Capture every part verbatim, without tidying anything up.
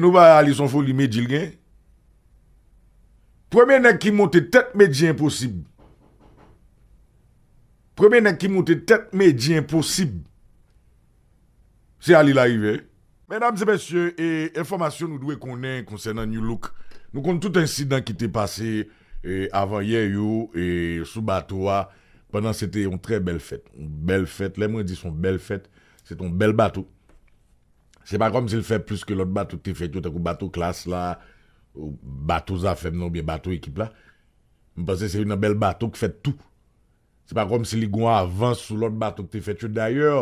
Nou pa al li son foli Medji l gen. Premye nèg ki monte tèt Medji enposib. Premye nèg ki monte tèt Medji enposib. Se Ali Larivière. Medam e mesye, e enfòmasyon nou dwe konnen konsènan New Look. Nou konn tout ensidan ki te pase e, avan yè yo e, sou bato a, pandan se te yon trè bèl fèt. Yon bèl fèt, lè mwen di se yon bèl fèt, se te yon bèl bato. Se pa kòmsi l fè plis ke lòt bato ki te fèt yo, tankou bato Klass la, ou bato Zafèm nan, oubyen bato Ekip la. M panse se youn nan bèl bato ki fèt tou. Se pa kòmsi li gon avans sou lòt bato ki te fèt yo. Dayè,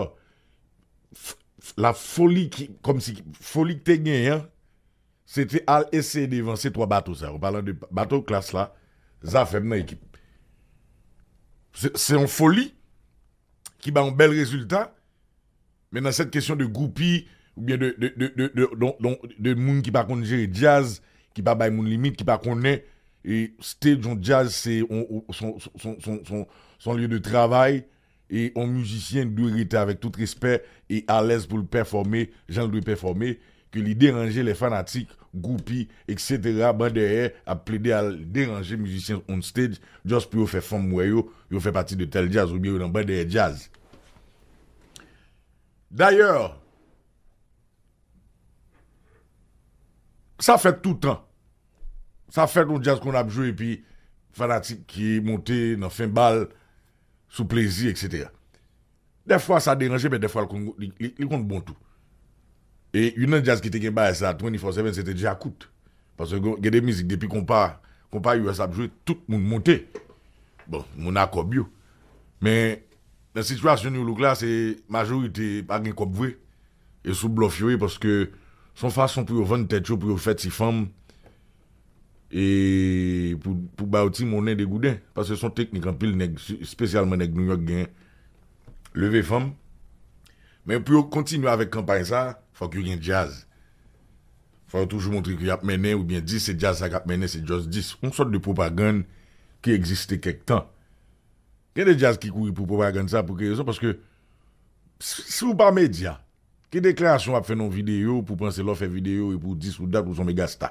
f- f- la foli ki, kòmsi foli ki te genyen an, se te al eseye devanse twa bato sa yo. An palan de bato Klass la, Zafèm nan, Ekip. Se se yon foli ki ba yon bèl rezilta, men nan sèt kesyon de groupi, oubyen de, de, de, de, de, de, de, de moun ki pa konn jere djaz, ki pa bay moun limit, ki pa konnen, e stage yon djaz se yon, yon, son, son, son, son, son, son lye de travay, e yon mizisyen dwe rete avèk tout respè e alèz pou l pèfòme jan l dwe pèfòme, ke li deranje lè fanatik, groupi, et cetera, ban dèyè ap plede al deranje mizisyen on stage, just pou yo fè fanm wè yo, yo fè pati de tèl djaz, oubyen yo nan ban dèyè djaz. Dayè, sa fèt toutan. Sa fèt yon djaz konn ap jwe epi fanatik ki monte nan fen bal sou plezi, et cetera. Dèfwa sa deranje, men dèfwa li konn, li, li, li konn bon tou. E youn nan djaz ki te gen bagay sa twenty-four seven, se te Djakout. Paske gen, gen de mizik, depi konpa, konpa U S ap jwe, tout moun monte. Bon, moun a kòb yo. Men, nan sitiyasyon New Look la, se majorite pa gen kòb vre. E sou blòf yo ye, paske se yon fason pou yo vann tèt yo, pou yo fè ti fanm. E pou, pou ba yo ti monnen de gouden. Paske se yon teknik anpil nèg, espesyalman nèg New York gen leve fanm. Men pou yo kontinye avèk kanpay sa, fòk yo gen djaz. Fò yo toujou montre ke y ap mennen, oubyen di se djaz sa k ap mennen, se just dis. Yon sòt de pwopagann ki egziste kèk tan. Gen de djaz ki kouri pou pwopagann sa, pou ki rezon? Paske si, si w pa medya, ki deklarasyon w ap fè nan yon videyo pou panse lè w fè videyo e pou w di sou dat ou se yon megasta?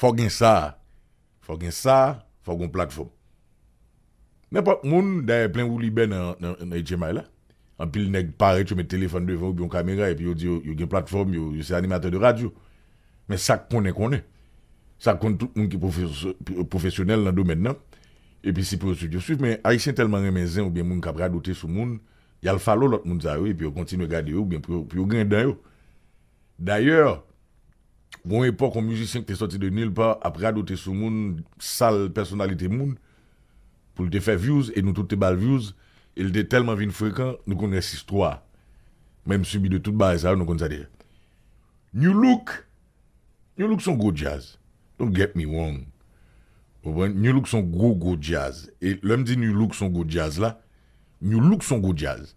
Fò w gen sa. Fò w gen sa, fò w gen yon platfòm. Nenpòt moun, dayè plen woulibè nan, nan, nan H M I la. Anpil nèg parèt, yo met telefòn devan oubyen yon kamera, epi yo di yo, yo gen platfòm, yo, yo se animatè de radyo. Men sa k konnen, konnen. Sa k konn tout moun ki pwofes- pwofesyonèl nan domèn nan. Epi si pou yo swiv, yo swiv. Men Ayisyen tèlman renmen zen oubyen moun k ap radote sou moun, y al follow lòt moun sa yo, epi yo kontinye gade yo, oubyen pou yo, pou yo griyen dan yo. Dayè, gon epòk, yon mizisyen ki te sòti de nil pa ap radote sou moun, sal pèsonalite moun, pou l te fè views, e nou tout te ba l views, e l te tèlman vin frekan, nou konn rès istwa. Mwen, m sibi de tout bagay sa yo, nou konn sa deja. New Look, New Look se yon gwo djaz. Don't get me wrong. Ou konprann? New Look se yon gwo, gwo djaz. E lè m di New Look se yon gwo djaz la, New Look se yon gwo djaz.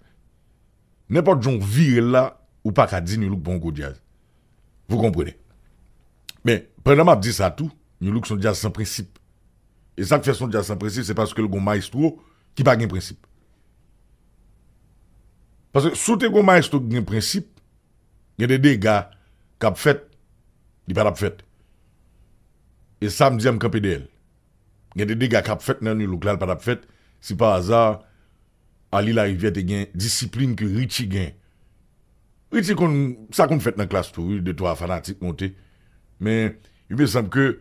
Nenpòt jan w vire l la, ou pa ka di New Look pa yon gwo djaz. Vous comprenez? Men, pandan m ap di sa tou, New Look se yon djaz san prensip. E sa k fè se yon djaz san prensip, se paske l gon mayestwo ki pa gen prensip. Paske si w te gon mayestwo ki gen prensip, gen de dega k ap fèt, li pa t ap fèt. E sa m di a, m kanpe dèyè l. Gen de dega k ap fèt nan New Look la, l pa t ap fèt si pa aza Ali Larivière te gen disiplin ke Richie gen. Richie konn, sa konn fèt nan Klass tou, wi, de twa fanatik monte. Men, il me semble que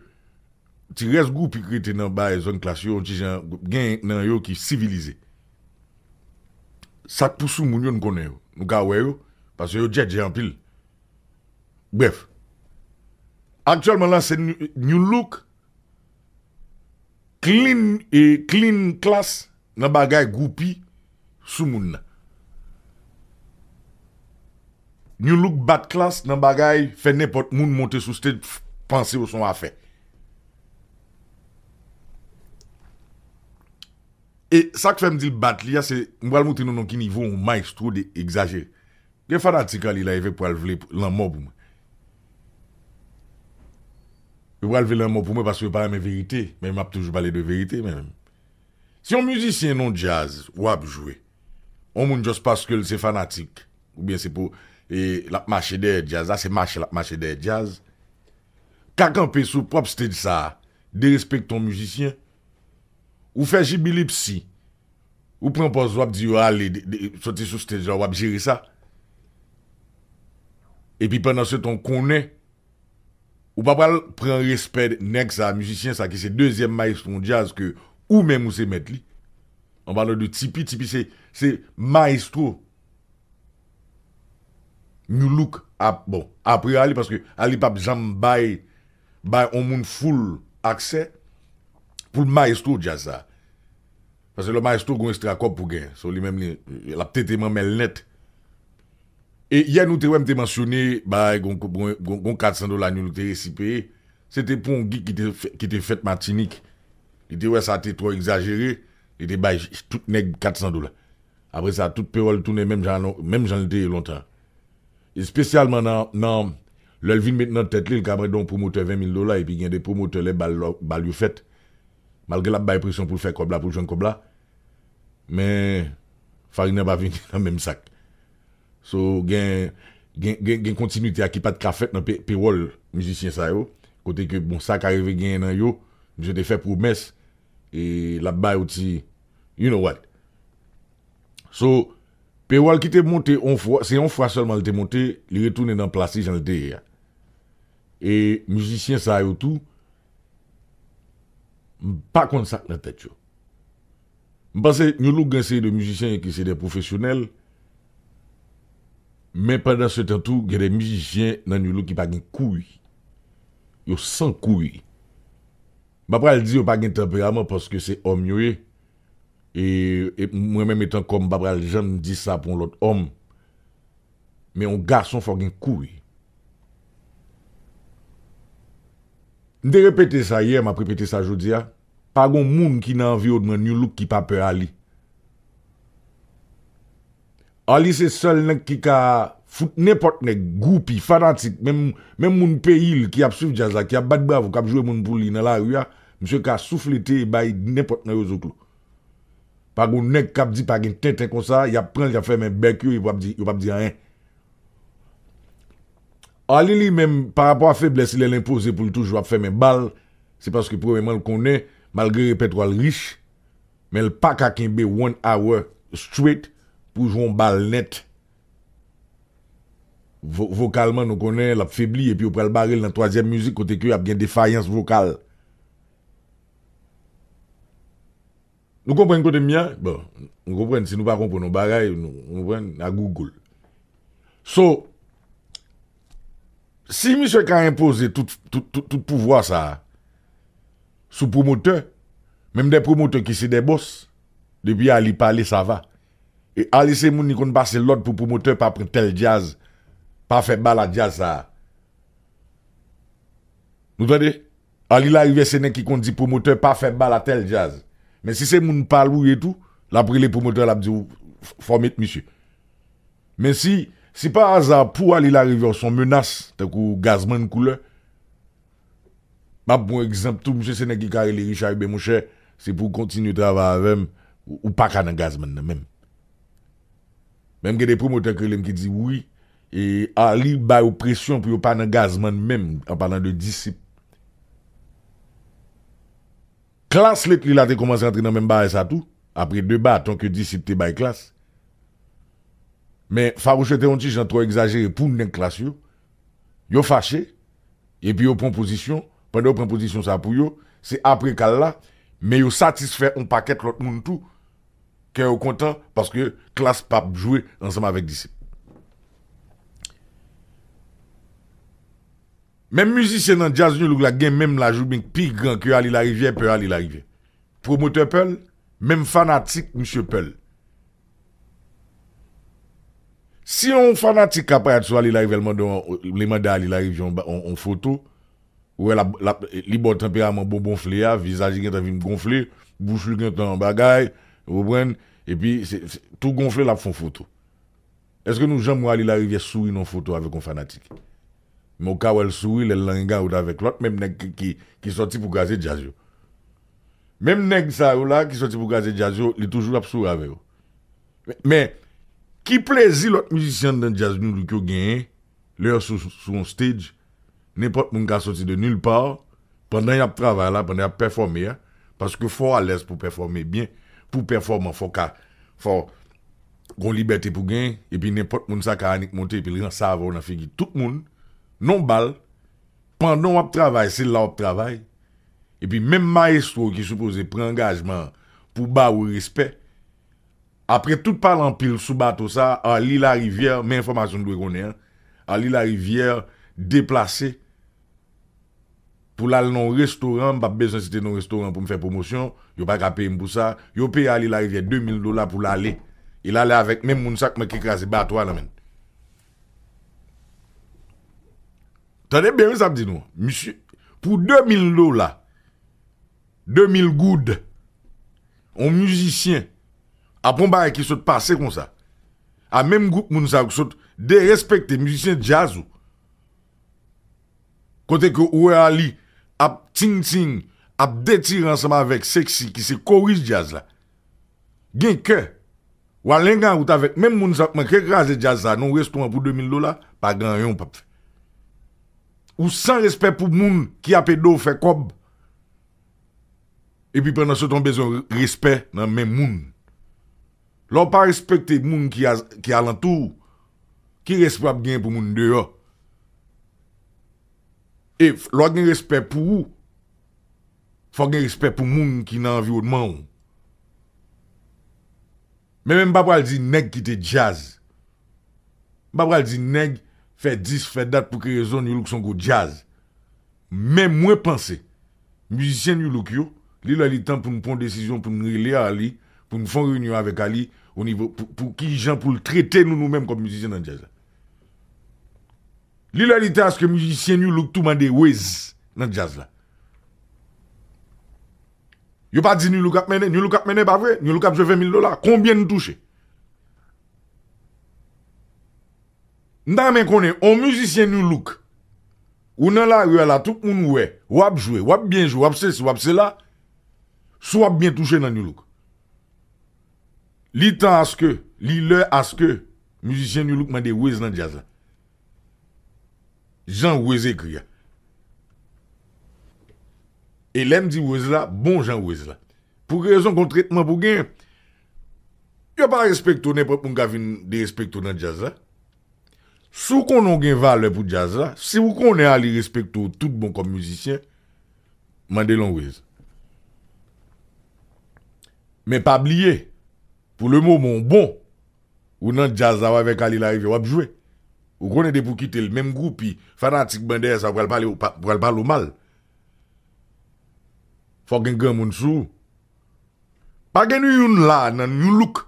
ti rès groupi k rete nan bay zòn Klass yo, yon ti jan, gen nan yo ki sivilize. Sa k pou sou moun yo, nou konnen yo. Nou ka wè yo, paske yo djèdjè anpil. Brèf. Aktyèlman la, se New Look clean, e clean Klass nan bagay groupi sou moun nan. New Look bat Klass nan bagay fè nenpòt moun monte sou stage, f- panse yo se yon afè. E sa k fè m di l bat li a, se m pral montre nou nan ki nivo yon mayestwo de egzajere. Gen fanatik Ali Larivière k pral vle lanmò pou mwen. Yo pral vle lanmò pou mwen paske yo pa renmen verite, men m ap toujou pale de verite, men menm. Si yon mizisyen nan djaz, w ap jwe, yon moun just paske l se fanatik, oubyen se pou, E l ap mache dèyè djaz la, se mache l ap mache dèyè djaz. Ka kanpe sou pwòp stage sa a, derespekte yon mizisyen. Ou fè jibilipsi, ou pran pòz w ap di yo ale, de- de- soti sou stage la, w ap jere sa. Epi pandan se tan w konnen, ou pa pral pran respè nèg sa, mizisyen sa ki se dezyèm mayestwo djaz ke ou menm ou se mèt li. An palan de Tipi, Tipi se, se mayestwo. New Look ap, bon, apre Ali, paske Ali p ap janm bay, bay on moun full aksè pou l mayestwo djaz sa. Paske lè mayestwo gon ekstra kòb pou gen. So li menm li, l ap tete manmè l nèt. E yè nou te wè m te mansyone, bay, gon, gon, gon, gon kat san dola New Look te resi peye. Se te pou on gig ki te, fè- ki te fèt Matinik. Li te wè sa te twò egzajere, li te bay tout nèg kat san dola. Apre sa, tout Pewòl tounen menm jan, menm jan l te ye lontan. Espesyalman nan, nan lè l vin met nan tèt li, l ka mande yon pwomotè ven mil dola, epi gen de pwomotè lè bal, bal yo fèt. Malgre l ap bay presyon pou l fè kòb la, pou l jwenn kòb la, men farin nan pa vini nan menm sak. So, gen, gen, gen, gen kontinite a ki pa t ka fèt nan pe- pewòl mizisyen sa yo. Kote ke, bon, sa ka rive genyen nan yo, misye te fè pwomès, e l ap bay yon ti, you know what. So, pewòl ki te monte on fwa, se yon fwa sèlman l te monte, li retounen nan plas li jan l te ye a. E mizisyen sa yo tou, m pa konn sa k nan tèt yo. M panse New Look gen seri de mizisyen ki se de pwofesyonèl, men pandan se tan tou, gen de mizisyen nan New Look ki pa gen kouy. Yo san kouy. M pa pral di yo pa gen tanperaman paske se òm yo ye. E, e mwen menm etan kòm m pa pral janm di sa pou yon lòt òm. Men yon gason fò gen kouy. M te repete sa yè, m ap repete sa jodi a. Pa gon moun ki nan anviwònman New Look ki pa pè a li. Arly se sèl nèg ki ka fout nenpòt nèg, gwoupi, fanatik, menm, menm moun peyi l ki ap swiv djaz la, ki ap bat bravo, k ap jwe moun pou li nan lari a, misye ka souflete e bay nenpòt nan yo zoklo. Pa gon nèg k ap di pa gen tenten konsa, y ap pran l, y ap fèmen bèk yo, yo p ap di, yo p ap di anyen. Arly li menm, pa rapò a feblès li, lè l enpoze pou l toujou ap fèmen bal, se paske premyèman l konnen, malgre repètwa l rich, men l pa ka kenbe one hour straight pou jwe yon bal nèt. Vo- vokalman, nou konnen l ap febli, epi yo pral bare l nan twazyèm mizik kote ke ap gen defayans vokal. Nou konprann kote m ye a? Bon, nou konprann, si nou pa konprann yon bagay, nou, nou konprann, na Google. So, si misye ka enpoze tout, tout, tout, tout pouvwa sa a sou pwomotè, menm de pwomotè ki se de bòs, depi Arly pale, sa va. E Arly se moun li konn pase lòd pou pwomotè pa pran tèl djaz, pa fè bal a djaz sa a. Nou tande? Arly Larivière se nèg ki konn di pwomotè pa fè bal a tèl djaz. Men si se moun pa l ou ye tou, l ap rele pwomotè, l ap di w, "F- fò w met misye." Men si, si pa aza pou Arly Larivière se yon menas, tankou Gazman Koulè, m ap ba w egzanp tou, misye se nèg ki ka rele Richard Hubert, monchè, se pou w kontinye travay avè m, ou, ou pa ka nan Gazman nan menm. Menm gen de pwomotè ki rele m ki di wi, e Arly ba yo presyon pou yo pa nan Gazman menm, an palan de Disip. Klass Lately la te kòmanse antre nan menm bagay sa tou, apre de baton ke Disip te bay Klass. Men Farouche te yon ti jan twò egzajere pou nèg Klass yo. Yo fache, epi yo pran pozisyon. Pandan yo pran pozisyon sa pou yo, se apre kal la, men yo satisfè yon pakèt lòt moun tou, kè yo kontan, paske Klass p ap jwe ansanm avèk Disip. Menm mizisyen nan djaz New Look la gen menm laj oubyen pi gran ke Arly Larivière, pè Arly Larivière. Pwomotè pè l, menm fanatik misye pè l. Si yon fanatik ka parèt sou Arly Larivière, l mande yon, li mande Arly Larivière yon, yon, yon foto, ou wè l ap, l ap, li ba w tanperaman bonbonfle a, vizaj li gentan vin gonfle, bouch li gentan bagay, ou konprann, epi se, se, tou gonfle, l ap fè yon foto. Èske nou janm wè Arly Larivière souri nan yon foto avèk yon fanatik? Men w ka wè l souri lè l nan ring out avèk lòt menm nèg ki, ki, ki sòti pou kraze djaz yo. Menm nèg sa yo la ki sòti pou kraze djaz yo, li toujou ap souri avè yo. Men, men, Ki plezi lòt mizisyen anndan djaz New Look yo genyen lè yo sou, sou yon stage, nenpòt moun ka soti de nulle part, pandan y ap travay la, pandan y ap pèfòme a, paske fò w alèz pou pèfòme byen, pou pèfòman fò w ka, fò gon libète pou genyen, epi nenpòt moun sa ka annik monte, epi l ranse avè w nan figi tout moun, non bal, pandan w ap travay, se la w ap travay, epi menm mayestwo ki sipoze pran angajman pou ba ou respè, apre tout pale anpil sou bato sa, Arly Larivière, men enfòmasyon n dwe konnen an, Arly Larivière deplase pou l al nan yon restoran, m p ap bezwen site non restoran pou m fè pwomosyon, yo pa ka peye m pou sa, yo peye Arly Larivière de mil dola pou l ale. E l ale avèk menm moun sa k manke kraze bato a nan men l. Tande byen wi sa m di nou. Misye, pou de mil dola, de mil goud, yon mizisyen ap yon bagay ki sot pase konsa. A menm gwoup moun sa yo ki sot derespekte mizisyen djaz ou. Kote ke ou wè Arly ap ting-ting, ap detire ansanm avèk Sexy ki se koris djaz la. Gen kè. W al lenga wout avèk menm moun sa k manke kraze djaz sa nan yon restoran pou de mil dola, pa gen anyen w p ap fè. Ou san respè pou moun ki ap ede w fè kòb. Epi pandan se tan w bezwen respè nan men moun. Lè w pa respekte moun ki, a, ki alantou w, ki respè w ap genyen pou moun deyò? E lè w gen respè pou ou, fò w gen respè pou moun ki nan anviwònman w. Men, men m pa pral di nèg kite djaz. M pa pral di nèg fè dis, fè dat pou ki rezon New Look se yon gwo djaz. Men mwen panse, mizisyen New Look yo, li lè li tan pou n pran yon desizyon, pou n rele Arly, pou n fè yon reyinyon avèk Arly, o nivo, pou, pou ki jan pou l trete nou, nou menm kòm mizisyen nan djaz la. Li lè li tan aske mizisyen New Look tou mande raise nan djaz la. Yo pa di New Look ap mennen, New Look ap mennen, pa vre? New Look ap jwe ven mil dola. Konbyen n touche? M ta renmen konnen, on mizisyen New Look, ou nan lari a la, tout moun wè, w ap jwe, w ap byen jwe, w ap sesi, w ap sela, si w ap byen touche nan New Look. Li tan aske, li lè aske mizisyen New Look mande raise nan djaz la. Jan raise ekri a. E lè m di raise la, bon jan raise la. Pou ki rezon, gon tretman pou gen. Yo pa respekte w, nenpòt moun ka vin derespekte w nan djaz la. Si w konnen w gen valè pou djaz la, si w konnen Arly respekte w tout bon kòm mizisyen, mande l yon raise. Men pa bliye, pou le moman w bon, ou nan djaz la, w avèk Arly Larivière, w ap jwe. Ou konnen depi w kite l, menm gwoupi, fanatik ban dèyè sa pral pale, pral pale w mal. Fòk gen granmoun sou ou. Pa gen nou youn la nan New Look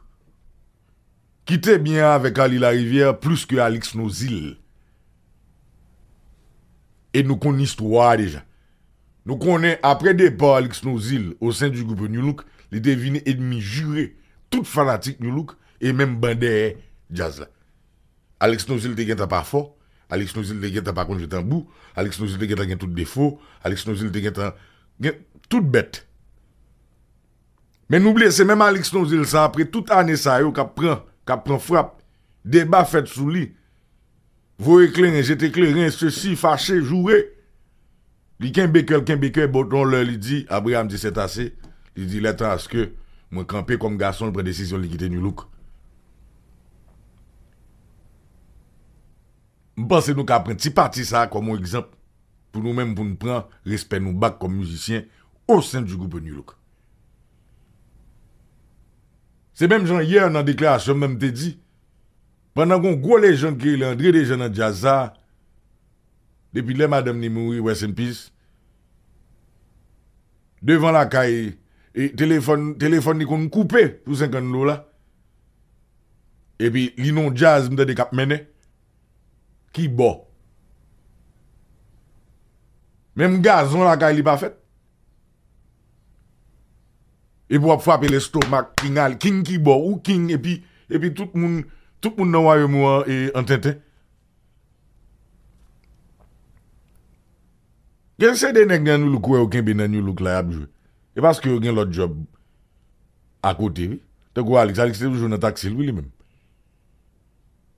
ki te byen avèk Arly Larivière plis ke Alix Nozil. E nou konn istwa a deja. Nou konnen apre depa Alix Nozil o sen di gwoup New Look, li te vin enmi jire tout fanatik New Look e menm ban dèyè djaz la. Alix Nozil te gentan pa fò, Alix Nozil te gentan pa konn jwe tanbou, Alix Nozil te gentan gen tout defo, Alix Nozil te gentan gen tout bèt. Men nou bliye se menm Alix Nozil sa apre tout ane sa yo k ap pran, k ap pran frap, deba fèt sou li, voye kleren, jete kleren, sesi, fache, joure. Li kenbe kè l, kenbe kè, bon, yon lè li di, Abraham di c'est assez, li di lè tan aske mwen kanpe kòm gason, l pran desizyon li kite New Look. M panse nou ka pran ti pati sa a kòm yon egzanp pou nou menm pou n pran respè nou back kòm mizisyen o sen di gwoup New Look. Se menm jan yè nan deklarasyon m nan m te di, pandan gon gwo lejand ki rele Andre Dejean nan djaz sa, depi lè madanm li mouri, rest in peace, devan lakay, e telefòn, telefòn li konn koupe pou senkant dola. Epi li nan yon djaz m tande k ap mennen. Ki bò? Menm gazon lakay li pa fèt. Epi w ap frape lestomak, king al, king ki bò, ou king, epi, epi tout moun, tout moun nan wayòm ou an, e, an tenten. Gen se de nèg nan New Look ou wè yo kenbe nan New Look la y ap jwe. E paske yo gen lòt djòb akote, wi. Tankou Alix, Alix te toujou nan taksi l, wi, li menm.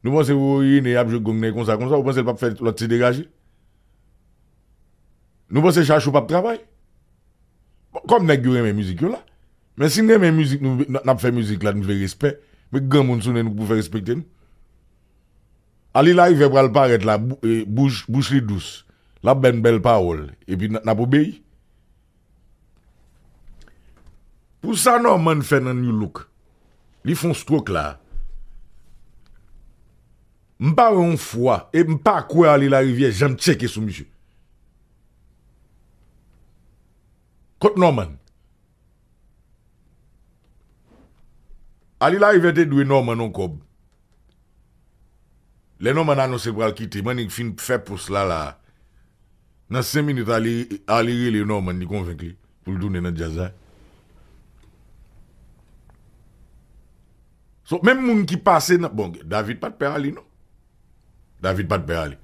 Nou panse Rorine ap jwe gong nan konsa konsa, ou panse l p ap fè lòt ti degaje? Nou panse Chachou p ap travay? Bon, kòm nèg yo renmen mizik yo la. Men si n renmen mizik nou, n, n ap fè mizik la, n vle respè. Met granmoun sou nen nou pou fè respekte nou. Ali Larivye pral parèt la, bou-, e, bouch, bouch li dous. L ap ba n bèl pawòl. Epi n, n ap obeyi. Pou sa Norman fè nan New Look, li fè yon stroke la. M pa wè yon fwa, e m pa kwè Ali Larivye janm tcheke sou misye. Kot Norman? Ali Larivye te dwe Norman yon kòb. Lè Norman anonse l pral kite, Mannick fin fè pòs la la. Nan senk minit, Ali, Ali rele Norman, li konvenk li pou l tounen nan djaz la. So, menm moun ki pase nan, bon, David pa t pè Ali, non. David pa t pè Ali.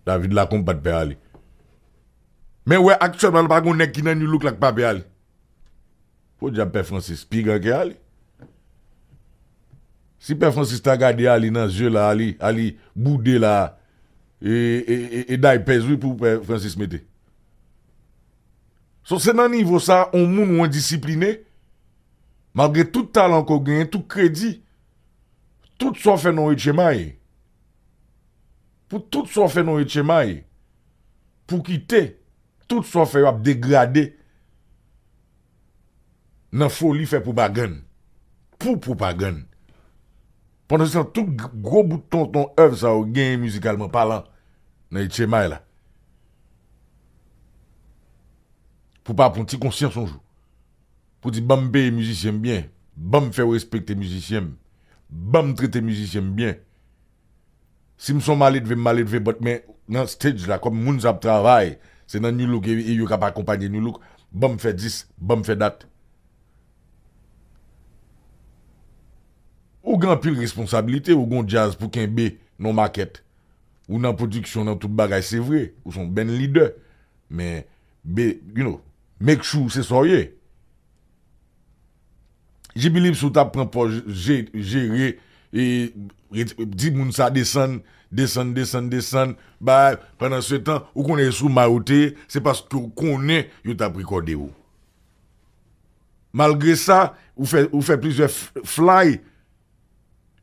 David Lacombe pa t pè Ali. Men wè aktyèlman, pa gon nèg ki nan New Look la k pa pè Ali. Podyab Pè Francis, pi gran ke Ali. Si Pè Francis ta gade Ali nan zye la, Ali, Ali boude la, e, e, e, e daypèz wi pou Pè Francis mete. So, se nan nivo sa, on moun ou endisipline, malgre tout talan ke w genyen, tout kredi, tout sa w fè nan H M I, pou tout sa w fè nan H M I, pou kite, tout sa w fè yo ap degrade nan foli fè pwopagann. Pou pwopagann. Pandan se tan, tout g-, gwo bout tonton èv sa yo genyen mizikalman palan nan H M I la. Pou pa pran ti konsyans yon jou. Pou di, "Ban m peye mizisyen m byen. Ban m fè yo respekte mizisyen m. Ban m trete mizisyen m byen." Si m son maledve, m maledve, but men nan stage la, kòm moun sa ap travay, se nan New Look e, e yo k ap akonpanye New Look, ban m fè dis, ban m fè dat. Ou gen anpil responsabilite, ou gon djaz pou kenbe nan makèt. Ou nan pwodiksyon, nan tout bagay, se vre. Ou son band leader. Men, be, you know, make sure se sa w ye. J B Lips ou t ap pran pòz je-, jere, e, ret-, di moun sa desann, desann, desann, desann, bay, pandan se tan, ou konnen sou may ou te ye, se paske ou konnen yo t ap rekòde ou. Malgre sa, ou fè, ou fè plizyè f-, fly,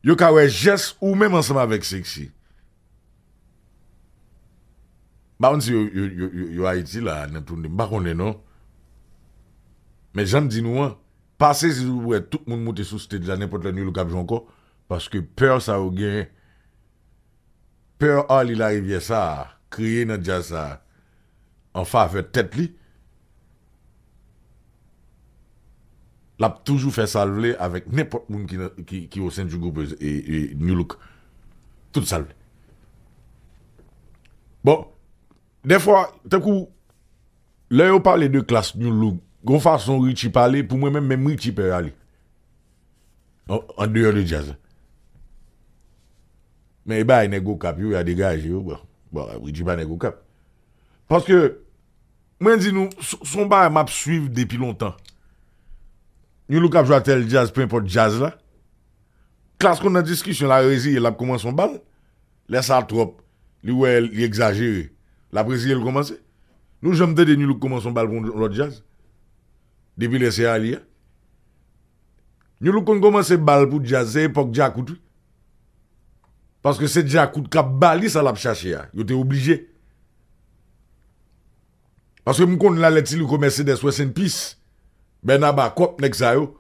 yo ka wè jès ou menm ansanm avèk Sexy. M pa konn si yo, yo, yo, yo, yo Ayiti la, nan tounen, m pa konnen non. Men jan m di nou an, pa sezi si w wè tout moun moute sou stage la, nenpòt lè New Look ap jwe ankò, paske pè sa yo genyen, pè Arly Larivière sa a, kreye nan djaz sa a, an favè tèt li, l ap toujou fè sa l vle avèk nenpòt moun ki nan, ki, ki o sen di gwoup, e, e, New Look. Tout sa l vle. Bon, dèfwa, tankou, lè yo pale de klas New Look, gon fason Richie pale, pou mwen menm, menm Richie pè Arly. An, an deyò de djaz la. Men e bagay nèg Okap yo, y a degaje yo, bon. Bon, Richie pa nèg Okap. Paske, mwen di nou, s-, s on bagay m ap swiv depi lontan. New Look ap jwe a tèl djaz, pe enpòt djaz la. Klass konn nan diskisyon, l a reziye, l ap kòmanse on bal. Lè sa twòp, li wè li egzajere. L ap reziye, l kòmanse. Nou janm tande New Look kòmanse on bal pou on lòt djaz? Depi lè se Arly a. New Look konn kòmanse bal pou djaz, se epòk Djakout, wi. Paske se Djakout k ap ba li sa l ap chache a. Yo te oblije. Paske m konn la lè Ti Rico, Mercedes, Rest in Peace, Bernaba, Kòk, nèg sa yo.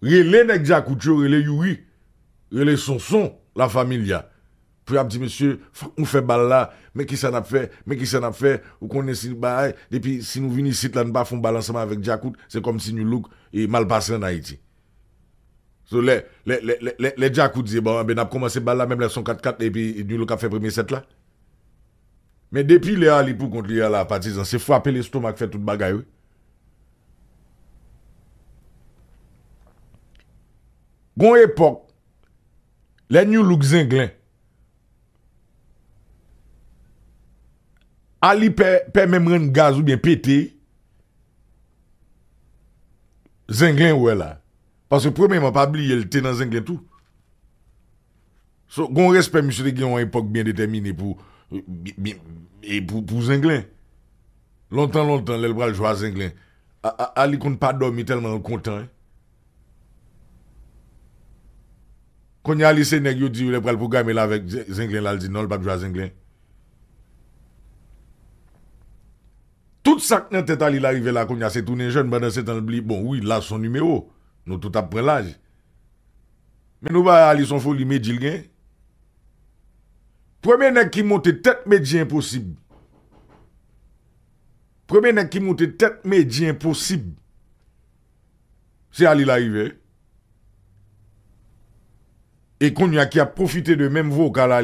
Rele nèg Djakout yo, rele Youri, rele Sonson, La Familia. Pou y ap di, "Mesye, fòk nou fè bal la, men kisa n ap fè, men kisa n ap fè, ou konnen si bagay, depi si nou vin isit la, nou pa fè on bal ansanm avèk Djakout, se kòmsi New Look, e, mal pase ann Ayiti." So, lè, lè, lè, lè, lè, lè Djakout di, "Bon, enben, n ap kòmanse bal la, menm lè s on kat kat, epi New Look ap fè premye sèt la." Men depi lè Arly pou kont li a la, patizan, se frape lestomak fè tout bagay, wi. Gon epòk, lè New Look zenglen, Arly pè, pè menm rann gaz oubyen pete, zenglen ou wè la. Paske premyèman, pa bliye, l te nan zenglen tou. So, gon respè misye te gen yon epòk byen detèmine pou, byen, byen, e pou, pou Zenglen. Lontan, lontan, lè l pral jwe a Zenglen. A, a, Ali konn pa dòmi tèlman l kontan, hein. Kounye a, li se nèg yo di lè pral pwograme l avèk Ze-, Zenglen la, l di non, l p ap jwe a Zenglen. Tout sa k nan tèt Ali Larivè la kounye a, se tounen jèn, pandan se tan l bliye. Bon, wi, laj se yon nimewo. Nou tout ap pran laj. Men nou pa wè Ali se yon foli medji l gen. Premye nèg ki monte tèt medji enposib. Premye nèg ki monte tèt medji enposib. Se Ali Larivè. E kounye a ki ap pwofite de menm vokal a